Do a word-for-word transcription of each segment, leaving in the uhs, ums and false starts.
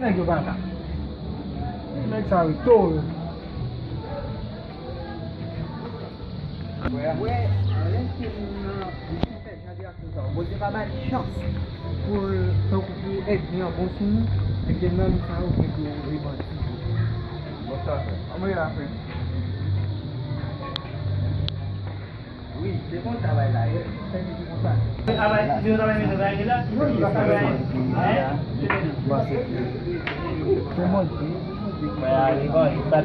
Nèg yo pa ka. Nèg sa yo tou yo. Wè, wè, lè ke moun nan li fin fè jan de aksyon sa yo, Bondye pa ba li chans pou l, tankou pou ènmi an bon sou nou, ebyen nonm sa yo gen pou yo repanti. Bon sa fè. Anmwe la fè. Wi, se konsa bagay la ye. Fè li di konsa. Se Bondye, se Bondye ki fè sa.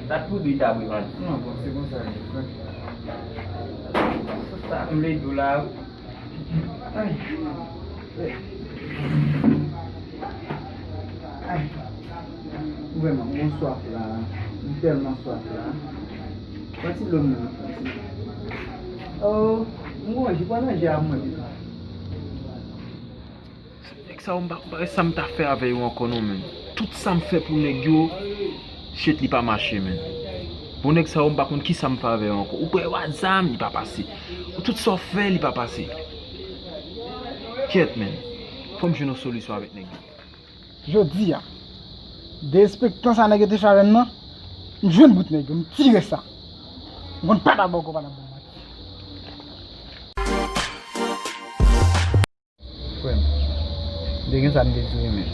Sa tou di ta wi, man. Non, bon, se konsa li ye. Sa m vle di w la. Ay. Ay. Vrèman, m gon swaf la. M tèlman swaf la. Pati dlo m nan, pati. Oh, m gon je, pran nan je a mwen pito. Nèg sa yo, m pa, m pa wè sa m ta fè avè yo ankò non, menn. Tout sa m fè pou nèg yo, shit, li pa mache, menn. Bon, nèg sa yo, m pa konn kisa m fè avè yo ankò. Ou pran yo a zam, li pa pase. Ou tout sa w fè, li pa pase. Kyèt, menn. Fò m jwenn yon solisyon avèk nèg yo. Jodi a, derespektan sa nèg yo te fè avè m nan, m jwenn bout nèg yo, m tire sa. M konn pa ta ba w kòb, pa ta ba w manti. Frè m, m te gen sa m te di w, men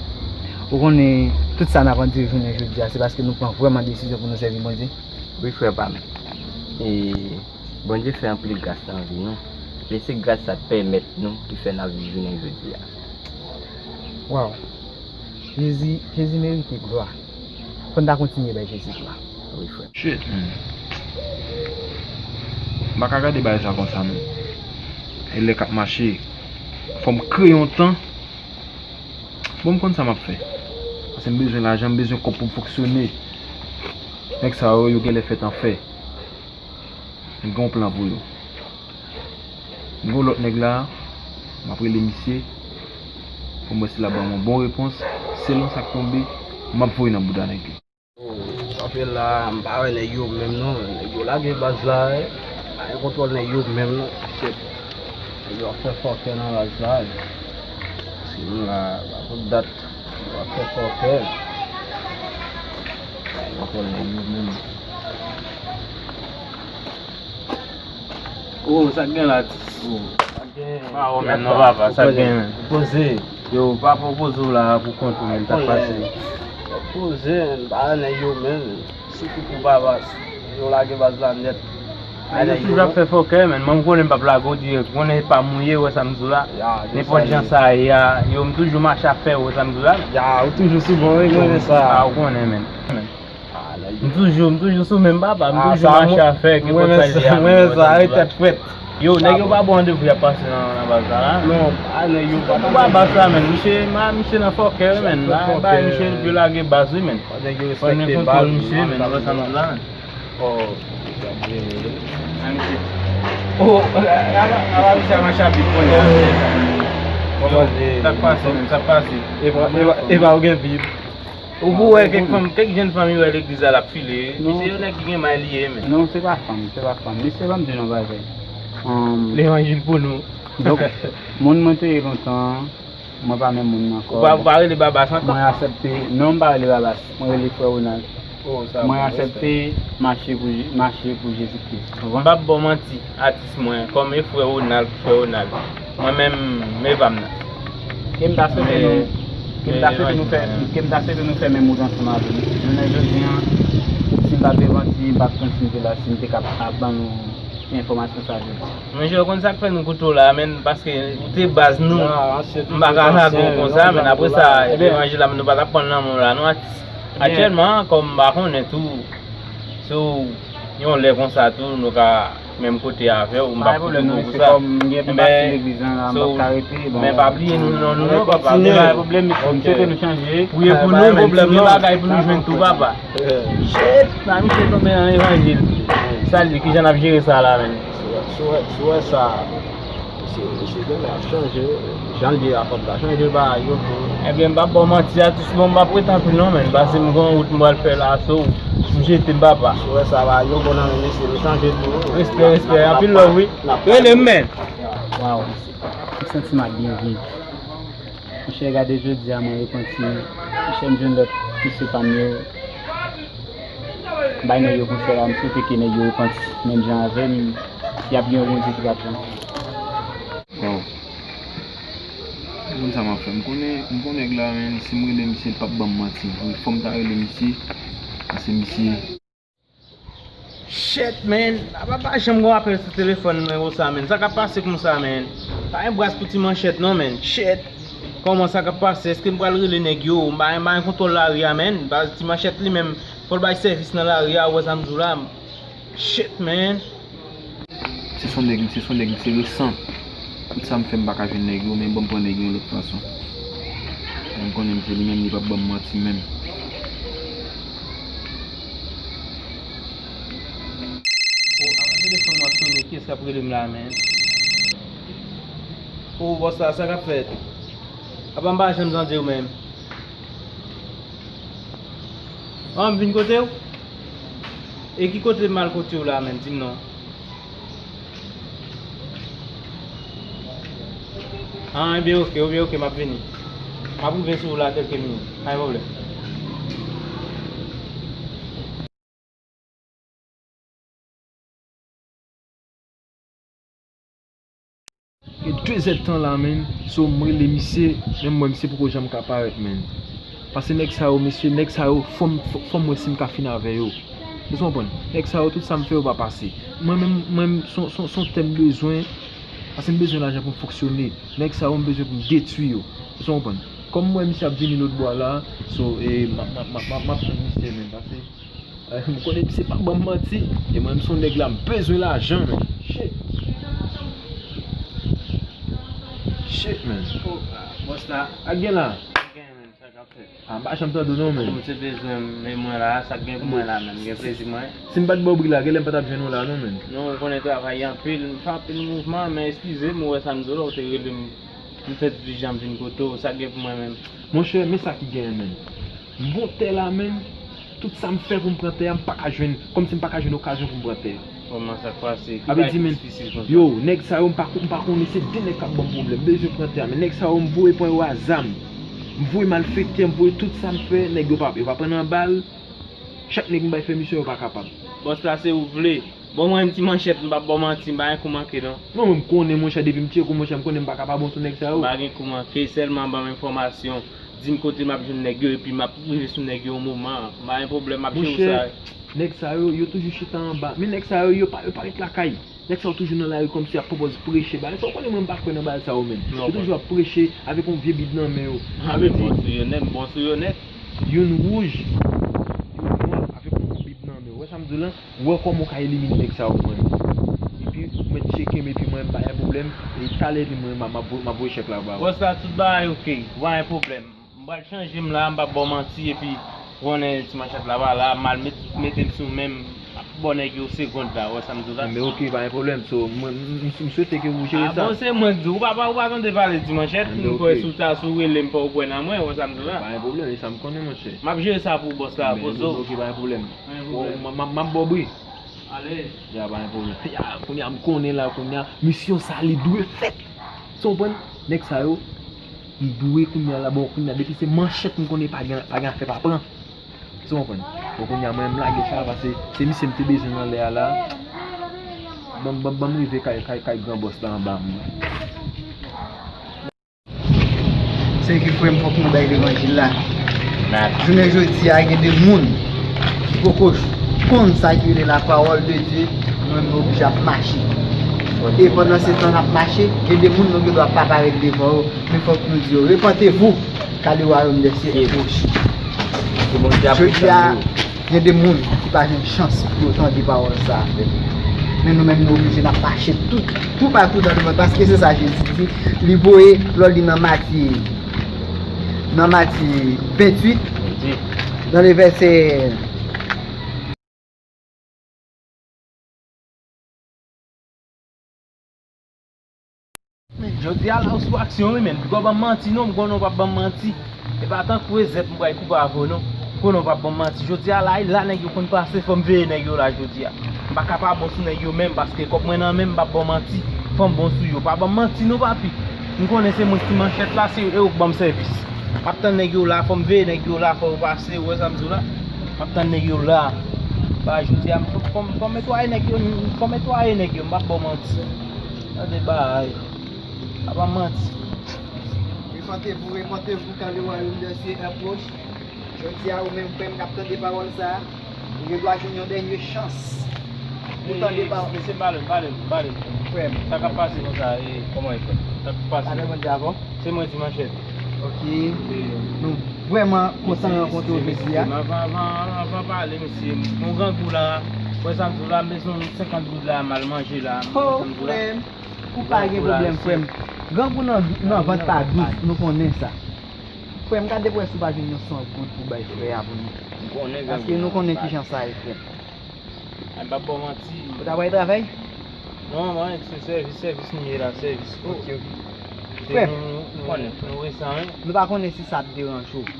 ou konnen tout sa n ap andire jounen jodi a, se paske nou pran vrèman desizyon pou nou sèvi Bondye. Wi, frè pa m. E Bondye fè anpil gras nan vi nou. E se gras sa k pèmèt nou ki fè n ap viv jounen jodi a. Waw. Jezi, Jezi merite glwa. Fò n ta kontinye bay Jezi glwa. Wi, frè. Shit, man. M pa ka gade bagay sa konsa, non. E lè k ap mache, fò m kreye yon tan. Bon, m konn sa m ap fè. Paske m bezwen lajan, m bezwen kòb pou m fonksyone. Nèg sa yo, yo genlè fèt anfè. M gen yon plan pou yo. M gen yon lòt nèg la, m ap rele misye pou m wè si l ap ban m yon bon repons. Selon sa k tonbe, m ap voye nan bouda nèg yo. Kanpe la, m pa wè nèg yo menm non. Nèg yo lage baz la, eh. Pa gen kontwòl nèg yo menm non. Shit. Nèg yo ap fè fòkè nan baz la, eh. Paske nou la, pa tout dat, nèg yo ap fè fòkè. Pa gen kontwòl nèg yo menm. Oh, sa k gen la, atis? Oh, sa k gen? Pa wè menm non, papa, sa k gen menm? Poze. Yo, papa, w poze w la pou kont ou menm, sa k pase? Poze, m pa wè nèg yo menm. Sitou pou papa, yo lage baz la nèt. Nèg yo toujou ap fè fòkè, menn. Mwen, m konnen m p ap lage w dirèk. Ou konnen pa mouye, ou wè sa m di w la. Nenpòt jan sa ye a, yo, m toujou mache ap fè, ou wè sa m di w la. Ya, ou toujou sou bon, wi, m konnen sa. A, ou konnen, menn. M toujou, m toujou sou menm papa, m toujou mache afè, kenpòt sa l ye a, mwen menm sa, arete tèt frèt. Yo, nèg yo pa bon randevou y ap pase nan, nan baz la, la. Non, a nèg yo pa. Ou pa baz la, menn, misye, ma, misye nan fòkè, wi, menn, la, bay misye, yo lage baz, wi, menn. Fò nèg yo respekte baz, misye, menn, ou wè sa m di la, menn. Oh, misye. Oh, ala, ala, misye a mache a bib, konnen. Sa k pase, menn, sa k pase. Epa, epa, epa, ou gen bib. Ou pou wè kèk fanm, kèk jèn fanm yo wè legliz la, l ap file. Misye yon nèg ki gen may li ye, men. Non, se pa fanm, se pa fanm. Mesye, ban m di nou yon bagay. Levanjil pou nou. Donk, moun mwen te ye lontan an, mwen pa menm moun nan ankò. Ou pa, ou pa rele Babas ankò? Mwen aksepte, non, m pa rele Babas. Mwen rele frè Ronald. Mwen aksepte mache pou, mache pou Jezi Kris. Ou konprann? M p ap ba w manti. Atis mwen, kòm e frè Ronald, frè Ronald. Mwen menm, men pa m nan. Ke m ta swete nou, ke m ta swete nou fè, ke m ta swete nou fè menm wout ansanm avè l. Jounen jodi a, si m pa t repanti, m p ap kontinye la, si m te ka ap ban nou enfòmasyon sa jodi. Men Jè, ou konn sa k fè nou koute w la, men, paske ou te baz nou. M pa ka lage w konsa, men apre sa, levanjil la, nou pa t ap pran nan men w la, non, atis. Aktyèlman, kòm m pa konnen tou, si w yon lè konsa tou, nou ka menm kote avè w, m p ap koute w pou sa. Men, men pa bliye nou non, nou non, papa. Se pa yon pwoblèm, mesye. M swete nou chanje. Priye pou nou, men si gen bagay pou nou jwenn tou, papa. Shit, nan misye tonbe nan levanjil. Sa l di, kijan n ap jere sa la, menn? Si w wè, si w wè sa, Misye, misye genlè ap chanje, jan l ye a, fò l ta chanje bagay yo tou. Ebyen, m p ap ba w manti, atis, bon, m p ap rete anpil non, menn, paske m gen yon wout m pral fè la, so, m jete m papa. Si w wè sa va yo bon nan men mesye, nou chanje tou. Respè, respè, anpil love, wi. Rele m, menn. Waw, m santi m ap byen viv. Monchè, gade jodi a, mwen repanti. Chè m jwenn lòt mesye pa m yo. Bay nèg yo konsèy la, m swete ke nèg yo repanti menm jan avè m. Y ap gen yon Bondye ki p ap janm. Waw. Ou konn sa m ap fè. M konnen, m konnen nèg la, men si m rele misye, l p ap ban m manti vre. Fò m ta rele misye. Paske misye Shit, man. Apa pa janm gon apèl sou telefòn mwen konsa, man. Sa k ap pase konsa, man? Pa gen bras pou ti manchèt non, man. Shit. Kòman sa k ap pase? Èske m pral rele nèg yo? M pa, m pa gen kontwòl lari a, man. Baz ti manchèt li menm, fò l bay sèvis nan lari a, ou wè sa m di w la. Shit, man. Se son nèg, se son nèg, se resan. Tout sa m fè, m pa ka jwenn nèg yo, men ban m pran nèg yo yon lòt fason. M konnen m se li menm, li p ap ban m manti menm. Oh, apa telefòn mwen ap sone, kiyès k ap rele m la, menm? Oh, bòs la, sa k ap fèt? Apa m pa janm tande w menm? Oh, m vin kote w? E ki kote m al kote w la, menm? Di m non. Ah, ebyen, oke, ebyen, oke, m ap vini. M ap rive sou w la kèlke minit. Pa gen pwoblèm. Gen de zèdtan la, menm, so m rele misye, menm mwen, misye poko janm ka parèt, menm. Paske nèg sa yo, mesye, nèg sa yo, fò m, fò, fò m wè si m ka fin avè yo. Ou konprann? Nèg sa yo, tout sa m fè yo pa pase. Mwen menm, mwen menm, son, son, son tè m bezwen, paske m bezwen lajan pou m fonksyone. Nèg sa yo, m bezwen pou m detwi yo. Ou konprann? Kòm m wè misye ap vini lòt bò a la, so, e, m ap, m ap, m ap, m ap, m ap tann misye, menm, paske Eh, m konnen misye pa ban m manti. E mwen, m se yon nèg la, m bezwen lajan, man. Shit. Shit, man. Oh, ah, bòs la. Sa k gen la? Sa k gen, man? Sa k ap fèt? Ah, m pa janm tande w non, man. Ou te bezwen m, e mwen la, sa k gen pou mwen la, man? M gen plezi mwen. Si m pa t ba w bri la, genlè m pa t ap jwenn ou la non, man. Non, ou konnen travay anpil, m fè anpil mouvman, men eskize m, ou wè sa m di w la, ou te rele m, m fè dizuit jan m vin kote w, sa k gen pou mwen menm? Monchè, men sa ki genyen, man. M gon tè la, menm. Tout sa m fè pou m pran tè a, m pa ka jwenn, kòmsi m pa ka jwenn okazyon pou m pran tè a. Kòman sa k pase? Ki bagay ki difisil konsa? Yo, nèg sa yo, m pa, m pa konnen, se de nèg k ap ban m pwoblèm. M bezwen pran tè a, men nèg sa yo, m voye pran yo a zam. M voye malfektè, m voye tout sa m fè, nèg yo pa, yo pa pran nan bal. Chak nèg m bay pèmisyon, yo pa kapab. Bòs la, se ou vle. Bon, mwen, m ti manchèt, m p ap ba w manti, m pa gen kou manke, non. Non, mwen, m konnen, monchè, depi m tcheke w, monchè, m konnen m pa ka pa bon sou nèg sa yo. M pa gen kou manke, sèlman ban m enfòmasyon. Di m kote m ap jwenn nèg yo, epi m ap rive sou nèg yo yon moman. M pa gen pwoblèm, m ap jere w sa. Monchè, nèg sa yo, yo toujou chita anba. Men nèg sa yo, yo pa, yo pa ret lakay. Nèg sa yo toujou nan lari kòmsi y ap pwopòze preche. Bagay sa, ou konnen mwen, m pa kwè nan bagay sa yo menm. Yo toujou ap preche avèk yon vye bib nan men yo. Ah, men m bon sou yo nèt, m bon sou yo nèt. Youn wouj, youn nwa, avèk yon bib nan men yo. Ou wè sa m di w la? Ou wè kòman w ka elimine nèg sa yo pou mwen. Epi, ou mèt tcheke m, epi mwen, m pa gen pwoblèm. E talè, epi mwen, m a, m ap vo-, m ap voye chèk la ba ou. Bòs la, tout bagay oke. Ou pa gen pwoblèm. M pral chanje m la, m p ap ba w manti, epi ou konnen ti manchèt la pa la, m al met, mete m sou men m, m ap ba nèg yo segond la, ou wè sa m di w la? Enben, oke, pa gen pwoblèm. So, mwen, m, m, m swete ke ou jere sa. Ah bon, se mwen k di w, ou pa, ou pa tande pale ti manchèt, m kwè si w ta, si w rele m, fò ou kwè nan mwen, ou wè sa m di w la? Pa gen pwoblèm, e sa m konnen, monchè. M ap jere sa pou ou, bòs la, poze w. Oke, pa gen pwoblèm. Pa gen pwoblèm. M, m, m ap ba w bri. Ale. Ya, pa gen pwoblèm. Ya, kounye a, m konnen la, kounye a, misyon sa, li dwe fèt. Sa w konprann? Nèg sa yo, m dwe kounye a la, bon, kounye a, depi se manchèt, m konnen pa gen, pa gen afè pa pran. Sa w konprann? Bon, kounye a, mwen, m lage sa, paske se misye m te bezwen nan lè a la. Ban m, ban m, ban m rive kay, kay, kay gran bòs la anba mwen. Sèke frè m, fòk nou bay levanjil la. Jounen jodi a, gen de moun ki poko konn sa ki rele la parole de Dieu, nou menm nou oblije ap mache. E pandan se tan n ap mache, gen de moun nou gen dwa pa parèt devan yo, men fòk nou di yo, repentez-vous, car le royaume des cieux est proche. Jodi a, gen de moun ki pa jwenn chans pou yo tande pawòl sa a, frè. Men nou menm, nou oblije n ap mache tout, toupatou dans le monde, paske se sa Jezi di, li voye, lò li nan Matye, nan Matye venntuit, dans le verset Men, jodi a la, ou sou aksyon, wi, men. Piga w ban m manti, non, m konnen w p ap ban m manti. E pa tankou e zèb m pral koupe avè w, non. M konnen w p ap ban m manti. Jodi a la, e la nèg yo konn pase, fò m veye nèg yo la jodi a. M pa ka pa bon sou nèg yo menm, paske kòb mwen nan men m, m p ap ba w manti. Fò m bon sou yo. Pa ban m manti, non, papi. M konnen se mwen ki manchèt la, se e ou k ban m sèvis. M ap tann nèg yo la, fò m veye nèg yo la, fò yo pase, ou wè sa m di w la? M ap tann nèg yo la. Ba jodi a, m fò, fò, fò m netwaye nèg yo, m fò m netwaye nèg yo, m p ap ba w manti. Tande bagay. M p ap ba w manti. Repentez-vous, repentez-vous, car le royaume des cieux est proche. Jodi a, ou menm frè m k ap tande pawòl sa a, ou gen dwa jwenn yon dènye chans pou tande pawòl. Mesye, pale, pale, pale. Frè m. Sa k ap pase konsa, e, kòman e fèt? Sa k ap pase? Sa fè Bondye avè w? Se mwen, Ti Manchèt. Ok. E, nou vrèman kontan rankontre w jodi a. Avan, avan, avan pale, mesye, m gon grangou la. Wè sa m di w la, m bezwen yon senkant goud la, m al manje la. Oh, frè m, ou pa gen pwoblèm, frè m. Grangou nan, nan vant pa dous, nou konnen sa. Frè m, gade pou wè si w pa jwenn yon san goud pou bay frè a pou nou. M konnen grangou. Paske nou konnen kijan sa ye, frè m. Ay, m p ap ba w manti. Ou ta pral travay? Non, mwen, se sèvis, sèvis m ye la, sèvis. Ok, ok. Frè m, nou, nou, nou, nou resan, wi. Nou pa konnen si sa ap deranje w.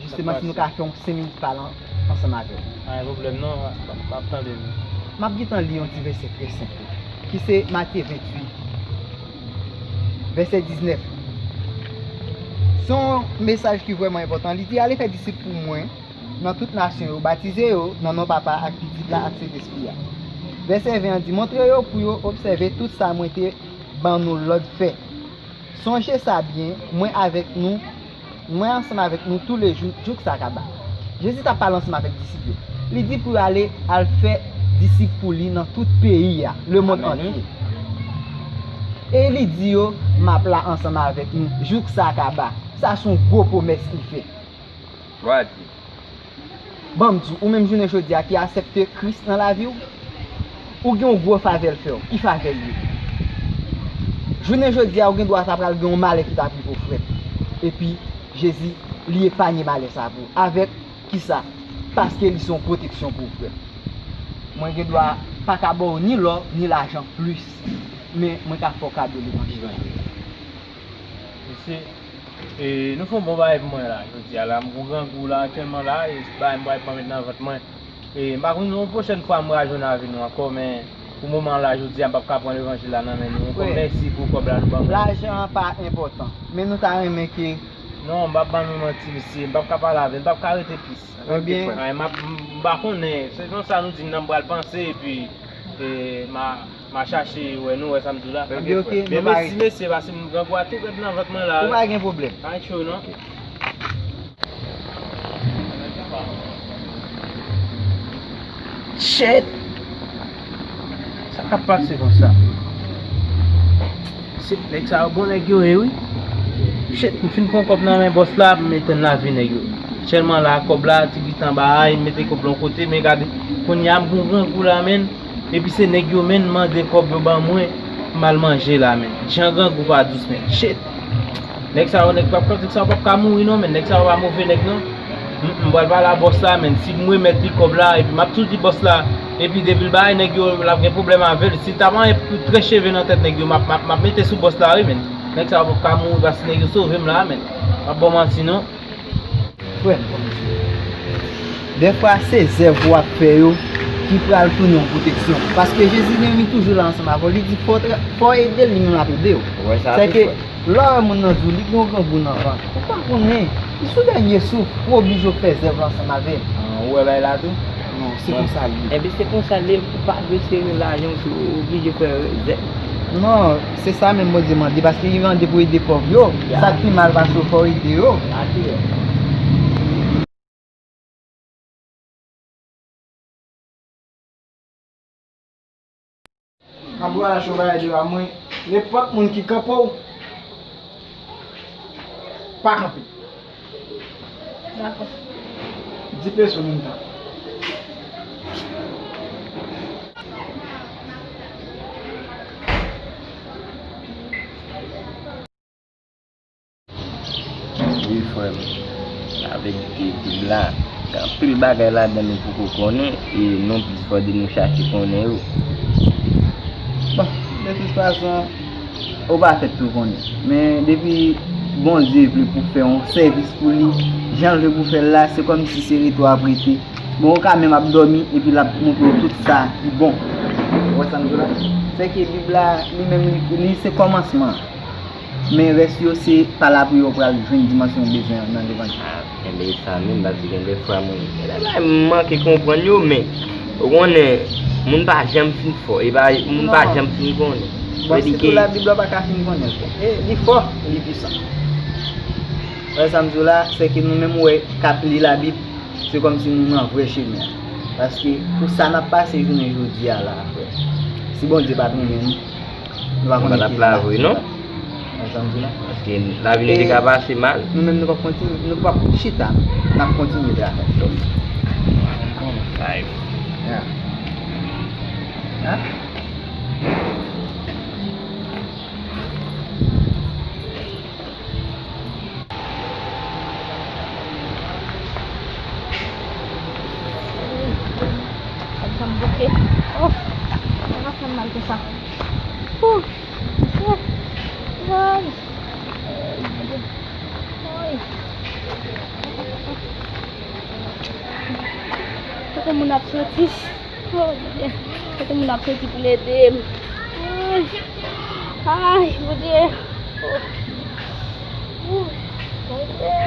Jisteman, si nou ka fè yon senk minit pale an-, ansanm avè w. Pa gen pwoblèm, non, m ap, m ap tande nou. M ap gentan li yon ti vèsè trè senp, ki se Matye venntuit, vèsè diznèf. Se yon mesaj ki vrèman enpòtan. Li di, "Ale fè disip pou mwen nan tout nasyon yo, batize yo nan non Papa ak Pitit la ak Sentespri a." Vèsè ven an di, "Montre yo pou yo obsève tout sa mwen te ban nou lòd fè. Sonje sa byen, mwen avèk nou, mwen ansanm avèk nou toulejou, jouk sa kaba." Jezi t ap pale ansanm avèk disip yo. Li di pou yo ale, al fè disip pou li nan tout peyi a, lemonn antye. E li di yo, "M ap la ansanm avèk nou, jouk sa kaba." Sa se yon gwo pwomès li fè. Ban m di w, ou menm jounen jodi a ki aksepte Kris nan lavi w, ou gen yon gwo favè l fè w. Ki favè l ye? Jounen jodi a, ou gen dwa ta pral gen yon malè ki t ap rive w, frè m. Epi, Jezi, li epanye malè sa pou ou. Avèk kisa? Paske li se yon pwoteksyon pou ou, frè m. Mwen gen dwa pa ka ba w ni lò, ni lajan plis, men mwen ka fè w kado levanjil. Mesye, e, nou fè yon bon bagay pou mwen la, jodi a la. M gon grangou la, aktyèlman la, e bagay m pral pran met nan vant mwen. E, m pa konn, yon pwochèn fwa m pral jwenn avè nou ankò, men pou moman la, jodi a, m p ap ka pran levanjil la nan men nou ankò. Mèsi pou kòb la nou ban mwen. Lajan an pa enpòtan, men nou ta renmen ke... Non, m p ap ban nou manti, mesye, m p ap ka pale avè l, m p ap ka rete plis. Ebyen. Ay, m ap, m, m pa konnen, se konsa nou di m nan, m pral panse, epi, e, m a, m a chache wè nou, wè sa m di w la. Ebyen, ok, men mèsi, mesye, paske m grangou a tou rèd nan vant mwen la. Ou pa gen pwoblèm. Pa cho, non. Shit! Sa k ap pase konsa? Se nèg sa yo bon nèg yo ye, wi. Shit, m fin pran kòb nan men bòs la, m etenn lavi nèg yo. Sèlman la, kòb la, ti gentan bay, m mete kòb la yon kote, men gade, kounye a m gon grangou la, menn. Epi se nèg yo menm mande kòb yo ban mwen, m al manje la, menn. Jan grangou pa dous, menn. Shit! Nèg sa yo, nèg p ap, nèg sa yo p ap ka mouri non, menn. Nèg sa yo pa move nèg non. M, m pral pale a bòs la, menn. Si m remèt li kòb la, epi m ap tou di bòs la, epi depi l bay nèg yo, l ap gen pwoblèm avè l. Si l ta pa anyen pou trè cheve nan tèt nèg yo, m ap, m ap, m ap mete sou bòs la, wi, menn. Nèg sa yo p ap ka mouri, paske nèg yo sove m la, menn. M ap ba w manti, non. Frè m, dèfwa se zèv w ap fè yo ki pral tounen yon pwoteksyon. Paske Jezi menm, li toujou la ansanm avè w. Li di, fò w tra-, fò w ede l, li menm l ap ede w. Ou wè sa tou, frè m. Lè w wè moun nan di w li gen yon grangou nan vant, ou pa konnen, li sou dènye souf, ou oblije w fè zèv la ansanm avè l. Ah, ou wè bagay la tou? Non, se konsa l ye. Enben, se konsa l ye, ou pa dwe sere lajan w, ou oblije fè zèv. Non, se sa menm Bondye mande, paske li mande pou ede pòv yo. Sa k pi mal pase w, fò w ede yo. Kaporal Cho bay devan mwen, nenpòt moun ki kanpe w, pa kanpe. Dakò. Di peso menm tan. Wi, frè m. Sa vle di ke Bib la, gen anpil bagay ladan nou poko konnen, e nou plis fò de nou chache konnen yo. Bon, de tout fason, ou pa fèt tou konnen. Men depi Bondye vle pou fè yon sèvis pou li, jan l vle pou fè l la, se kòmsi se rete w ap rete. Bon, ou ka menm ap dòmi, epi l ap montre w tout sa ki bon. Ou wè sa m di w la? Sèke Bib la, li menm, li, li se kòmansman an. Men rès yo se pa la pou yo pral jwenn dimansyon yo bezwen an nan levanjil. Ah, enben, e sa menm, paske gen de fwa mwen, gen de bagay m manke konprann yo, men, ou konnen, moun pa janm fin fò, e pa, moun pa janm fin konnen. Bon, sitou Labib la, ou pa ka fin konnen l fò. E, li fò, li pwisan. Wè sa m di w la, se ke nou menm, wè, k ap li Labib, se kòmsi nou nan vrè chemen an. Paske pou sa n ap pase jounen jodi a la, frè, si Bondye pa t renmen nou, nou pa konnen ki la. Vre, non? Wè sa m di la? Paske lavi nou te ka pase mal. Nou menm, nou p ap kontinye, nou p ap chita, n ap kontinye travay. Ay. Ya. Ya. Sa m bouke. Oh, sa va fè m mal konsa. Ouh, mesye. Ay. Ay. Kote moun ap soti? Oh, Bondye. Kote moun ap soti pou l ede m? Ay. Ay, Bondye. Oh. Oh, Bondye.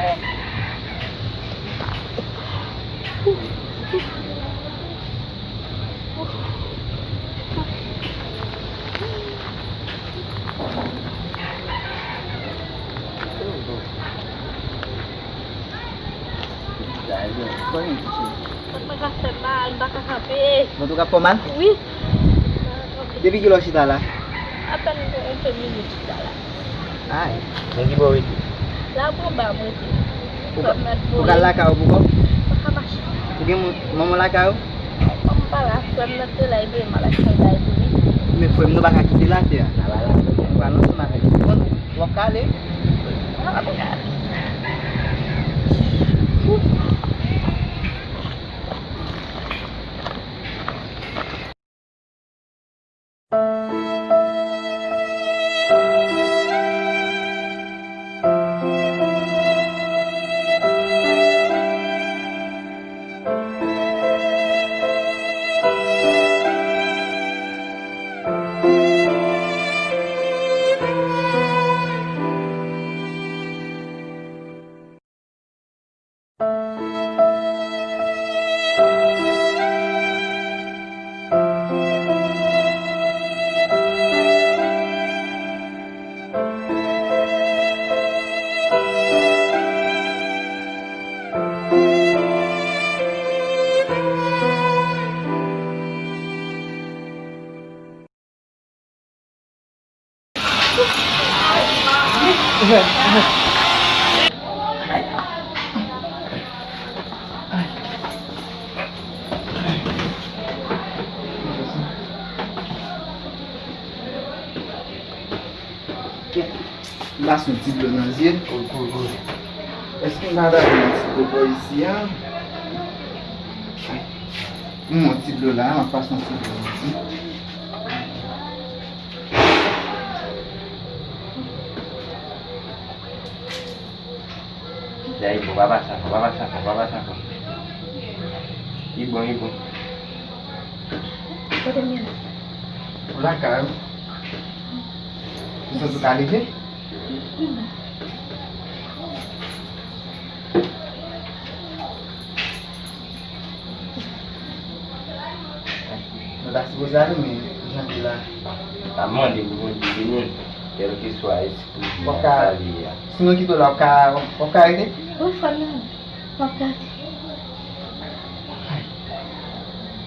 Vant mwen ka fè mal, m pa ka kanpe. Vant ou ka fè w mal? Wi. Depi kilè w chita la? Apèn yon, yon minit chita la. Ay. Men ki bò w rete? La pou anba m rete. Ou pa, ou pral lakay ou pou kò w? M pa ka mache. Ou gen moun, manman w lakay ou? Manman m pa la, frè m nan te la, epi m al achte yon bagay pou li. Men frè m, nou pa ka kite l atè a. N a ba l atè. Nou pral ansanm avèk li. Bon, w ap ka ale? N a ba l ale. M pase yon ti dlo nan zye. Èske m pa ta jwenn yon ti koko isi a? M yon ti dlo la, m ap pase yon ti dlo nan zye. Ya, e bon, pa pase ankò, pa pase ankò, pa pase ankò. E bon, e bon. Kote m ye la? Ou lakay ou? Ou santi w ka leve? Nou ta sipoze ale, men jan l ye la. N ap mande pou Bondye beni n, kèlkeswa espri ki nan sa li a. Si nou kite w la, w ap ka, w ap ka rete? Wi, frè m nan. M ap gade.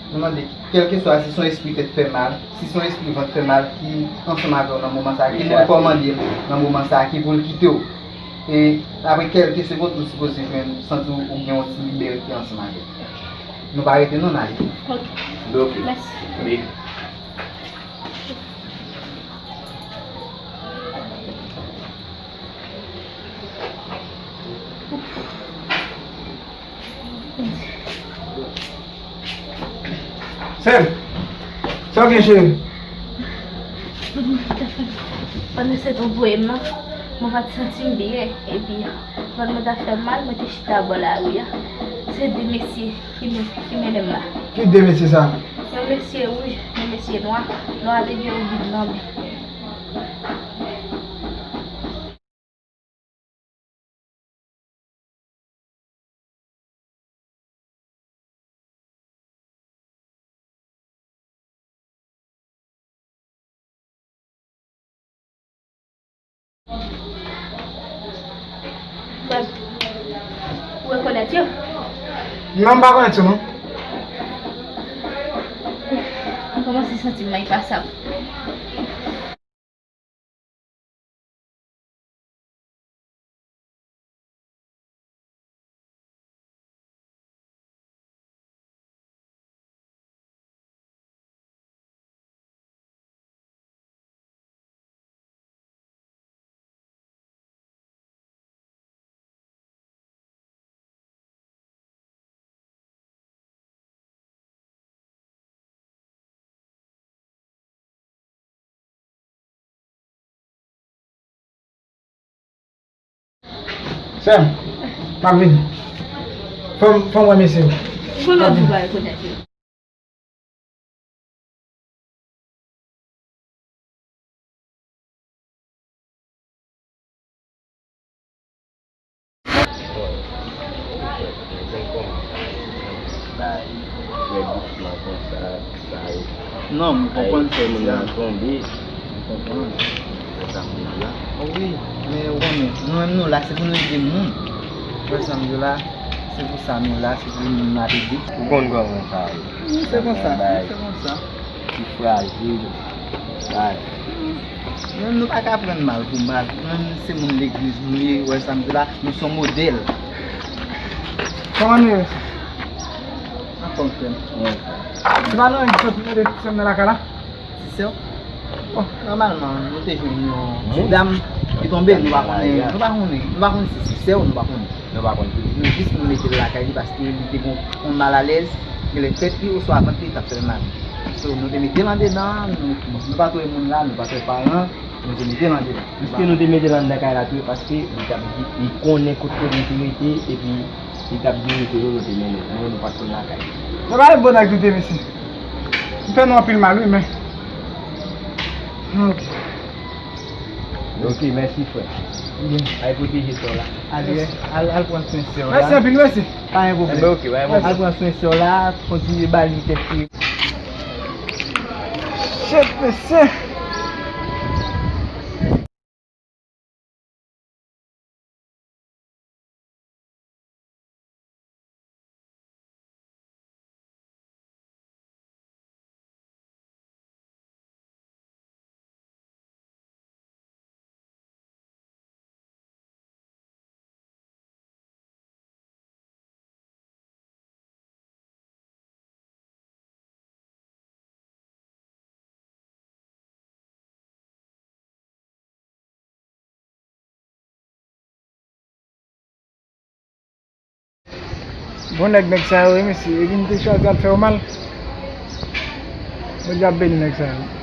Nou mande, kèlkeswa si se yon espri tèt fè mal, si se yon espri vant fè mal ki ansanm avè w nan moman sa a, ki pou l kòmande l nan moman sa a, ki pou l kite w. E apre kèlke segond, nou sipoze jwenn, santi w gen yon ti libète ansanm avè l. Nou pa rete non, n ale. Ok. Ok. Mèsi. Wi. Sè m, sa w gen, cheri? Pandan se tan w voye m nan, mwen pa t santi m byen, epi vant mwen ta fè m mal, mwen te chita bò lari a. Se de mesye ki men-, ki mennen m la. Ki de mesye sa? Yon mesye wouj, yon mesye nwa. Nwa a te gen yon bib nan men. Frè m, ou rekonèt yo? Non, m pa konèt yo, non. M kòmanse santi m enpasab. Sè m, m ap vini. Fò m, fò m wè mesye yo. M ap vini. Non, m konprann sa w di a. M konprann. Wi, men ou konnen, nou menm nou la, se pou nou ede moun. Ou wè sa m di w la, se pou sa nou la, se pou moun n ap ede. Ou konn kòman sa ye. Wi, se konsa, se konsa. Ki frajil. Ay. Nou, nou pa ka pran mal pou mal. Nou menm se moun legliz nou ye, ou wè sa m di la, nou se yon modèl. Kòman nou ye? Anfòm, frè m. Wi. Se pa nan yon sòt mete ti sè m nan lakay la? Ti sè w? Bon, nòmalman, nou te jwenn yon ti dam ki tonbe, nou pa konnen, nou pa konnen, nou pa konnen si se sè w, nou pa konnen. Nou pa konn ki. Nou jis nou mete l lakay li paske li te gon yon malalèz, genlè tèt li oswa vant li t ap fè l mal. So, nou te mete l andedan, nou, nou pa twouve moun la, nou pa twouve paran, nou te mete l andedan. Piske nou te mete l anndan kay la tou, e paske li t ap di, li konnen kot kote li te rete, epi li t ap di nou se Lolo te mennen l. Nou, nou pa t konn lakay. Sa pa yon bon nèg nou te, mesye. M fè nou anpil mal, wi, men. Ok. Ok, mèsi, frè. Byen. Ay pwoteje sè w la. Ale, al, al pran swen sè w la. Mèsi anpil, mèsi. Pa gen pwoblèm. Enben, ok, pa gen pwoblèm. Al pran swen sè w la, kontinye ba li kèk ti. Shit, mesye. Bon nèg, nèg sa yo, wi, mesye. Epi m te chwazi al fè yo mal. Bondye ap beni nèg sa yo.